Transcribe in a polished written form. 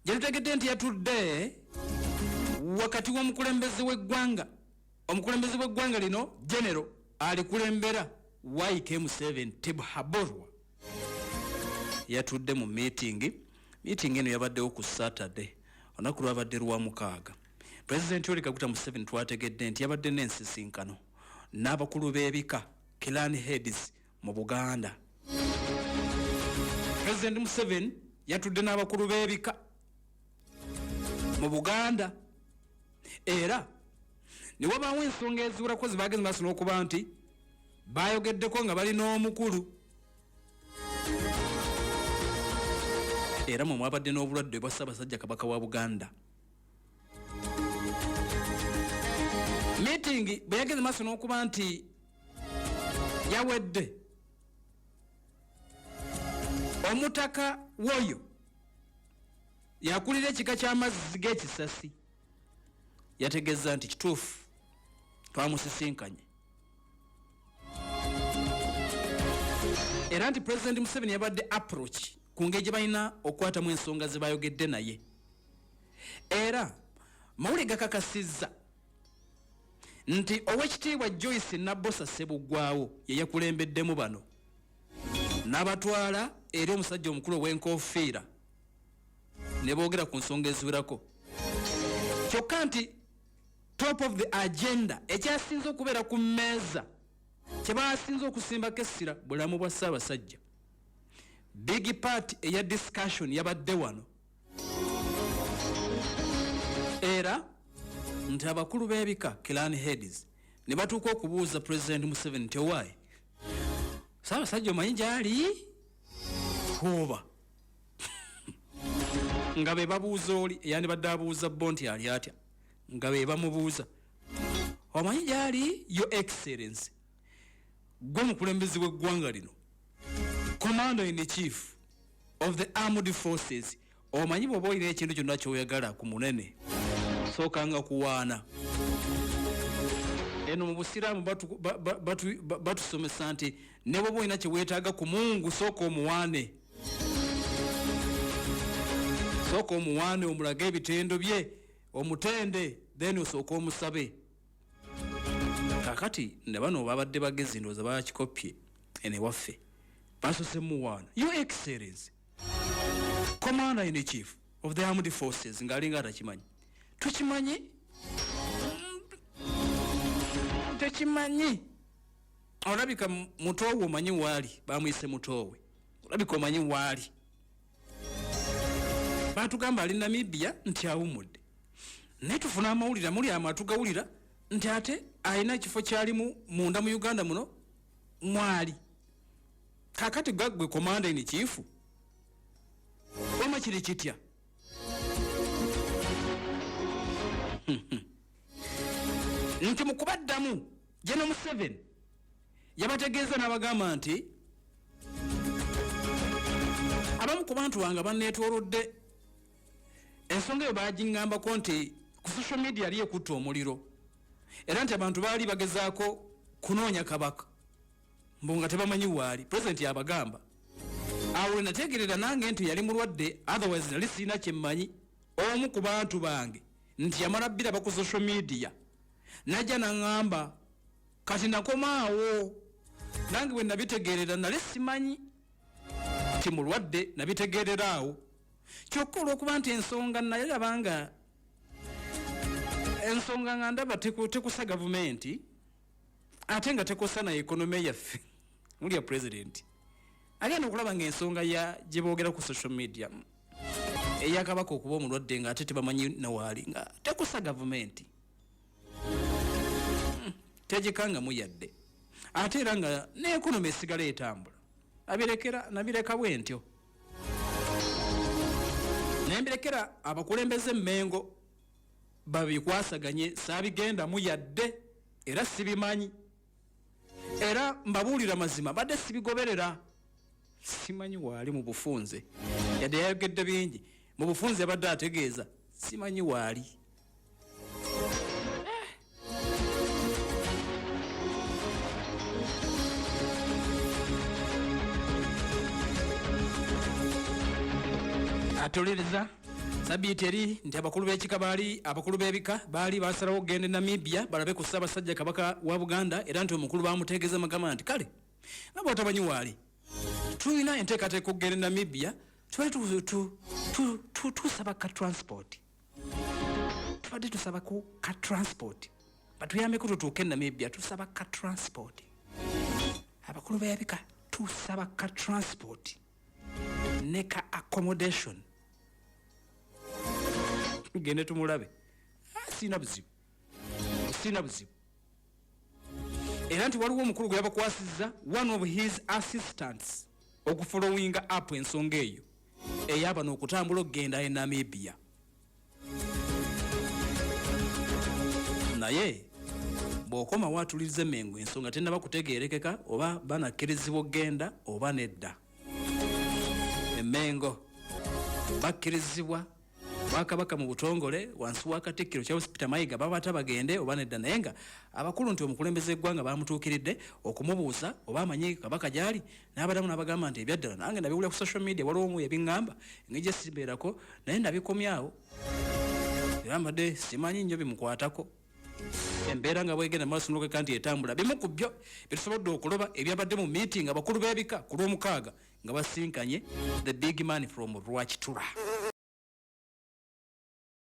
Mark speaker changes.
Speaker 1: Gyetutegedde nti yatudde wakati w'omukulembeze w'eggwanga, omukulembeze w'eggwanga lino Genero alikulembera YK Museveni Tibuhaburwa, yatudde mu meeting. Meeting eno yabaddewo ku Saturday, olunaku lwabadde lwa mukaaga. Pulezidenti Yoweri Kaguta Museveni twategedde nti yabadde n'ensisinkano n'abakulu b'ebika, clan heads, mu Buganda. Pulezidenti Museveni yatudde n'abakulu b'ebika mu Buganda, era ne wabaawo ensonga eziwerako ze bagenze maaso n'okuba nti bayogeddeko nga bali n'omukulu, era mwe mwabadde n'obulwadde bwa Ssaabasajja Kabaka wa Buganda. Meeting bwe yagenze maaso n'okuba nti yawedde, omutaka woyo yakulira ekika ky'amazzi g'ekisasi yategeeza nti kituufu twamusisinkanye, era nti Pulezidenti Museveni yabadde approach ku ngeri gye balina okukwatamu ensonga ze bayogedde naye. Era mawulire gakakasizza nti Owekitiibwa Joyce Nabbosa Ssebuggwawo ye yakulembeddemu bano n'abatwala eri omusajja omukulu ow'enkofiira ne boogera ku nsonga eziwerako, kyokka nti top of the agenda, ekyasinze okubeera ku mmeeza, kye basinze okusimbako essira, bulamu bwa Ssaabasajja. Big part eya discussion yabadde wano, era nti abakulu b'ebika, clan heads, ne batuuka okubuuza President Museveni nti owaayi Ssaabasajja omanyi gyali oba? Nga be babuuza oli eyandibadde abuuza bo nti ali atya, nga be bamubuuza omanyi gyali, Your Excellence, gwe mukulembeze w'eggwanga lino, commander in chief of the armed forces. Omanyi bw'oba olina ekintu kyonna ky'oyagala ku munene, sookanga kuwaana. Eno mu Busiraamu batusomesa nti ne bw'oba olina kye weetaaga ku Mungu, sooka omuwaane, sooka omuwaane, omulage ebitendo bye, omutende, then osooka omusabe. Kakati ne bano babadde bagezi, ndowooza bakikoppye eno ewaffe, basose muwaana, Your Excellence, commander in chief of the armed forces, ng'alinga atakimanyi. Tukimanyi, tekimanyi. Olabika mutoowe omanyi waali, bamuyise mutoowe, olabika omanyi waali. Batugamba ali Namibia nti awumudde, naye tufuna amawulire muli amatu gawulira nti ate alina ekifo kyalimu munda mu Uganda muno mwali. Kakati gwe commander in chief, wama kiri kitya? Nti mu kubaddamu, General Museveni yabategeeza n'abagamba nti abamu ku bantu bange banneetoolodde ensonga eyo bagiŋŋambako nti ku social media yali ekutta omuliro, era nti abantu baali bagezaako kunoonya Kabaka mbu nga tebamanyi waali. Pulezidenti yabagamba, awo nategerera nange nti yali mulwadde, otherwise nali sirina kyemmanyi. Omu ku bantu bange nti yamala biraba ku social media najja naŋŋamba, kati nakomaawo nange bwe nabitegeerera nali simanyi ti mulwadde, nabitegeerera awo. Kyokka olw'okuba nti ensonga nalaba nga ensonga nga ndaba tekusa gavumenti ate nga tekosa na economy yaffe, mulya pulezidenti agenda okulaba nga ensonga ya gye boogera ku social media eya Kabaka okuba omulwadde nga ate tebamanyi nawaali nga tekusa gavumenti, tegikangamu yadde, ate era nga n'economy esigala etambula, abirekera nabireka bwe ntyo, nembirekera abakulembeze Mmengo babikwasaganye, saabigendamu yadde era sibimanyi, era mbabuulira mazima badde sibigoberera, simanyi waali mu bufunze. Yadde yayogedde bingi mu bufunze, yabadde ategeeza simanyi waali. Atuliriza. Sabiiti eri nti abakulu b'ekika baali abakulu b'ebika baali basalawo okugenda e Namibia balabe ku Ssaabasajja Kabaka wa Buganda, era nti omukulu bamutegeeza magamba nti kale nga bw'otamanyi waali tulina enteekateeka okugenda e Namibia, tubadde tusaba ka transport, tubadde tusaba ku ka transport batuyambeko tutuuke e Namibia, tusaba ka transport. Abakulu b'ebika tusaba ka transport ne ka accommodation tugende tumulabe. Sirina buzibu, sirina buzibu. Era nti waliwo omukulu gwe yabakwasizza, one of his assistants, okufollowinga up ensonga eyo eyabano okutambula okugenda e Namibia. Naye bw'okoma waatuliriza Emmengo, ensonga tennaba kutegeerekeka oba banakkirizibwa okugenda oba nedda. Emmengo bakkirizibwa Bwakabaka mu butongole wansi wa Katikkiro Charles Peter Mayiga babata bagende oba nedda, naye nga abakulu nti omukulembeze eggwanga bamutuukiridde okumubuuza oba amanyi Kabaka gy'ali, n'abadamu n'abagamba nti ebyaddala nange nabiwulira ku social media, waliwo omu yabiŋŋamba engeri gye simbeerako naye nabikomyawo era mbadde simanyi nnyo bimukwatako. Embeera nga bwegenda maaso nolweka nti etambula, bimu ku byo byetusobodde okuloba ebyabadde mu meeting abakulu b'ebika ku Lwomukaaga nga basinkanye the big man from Rwakitura.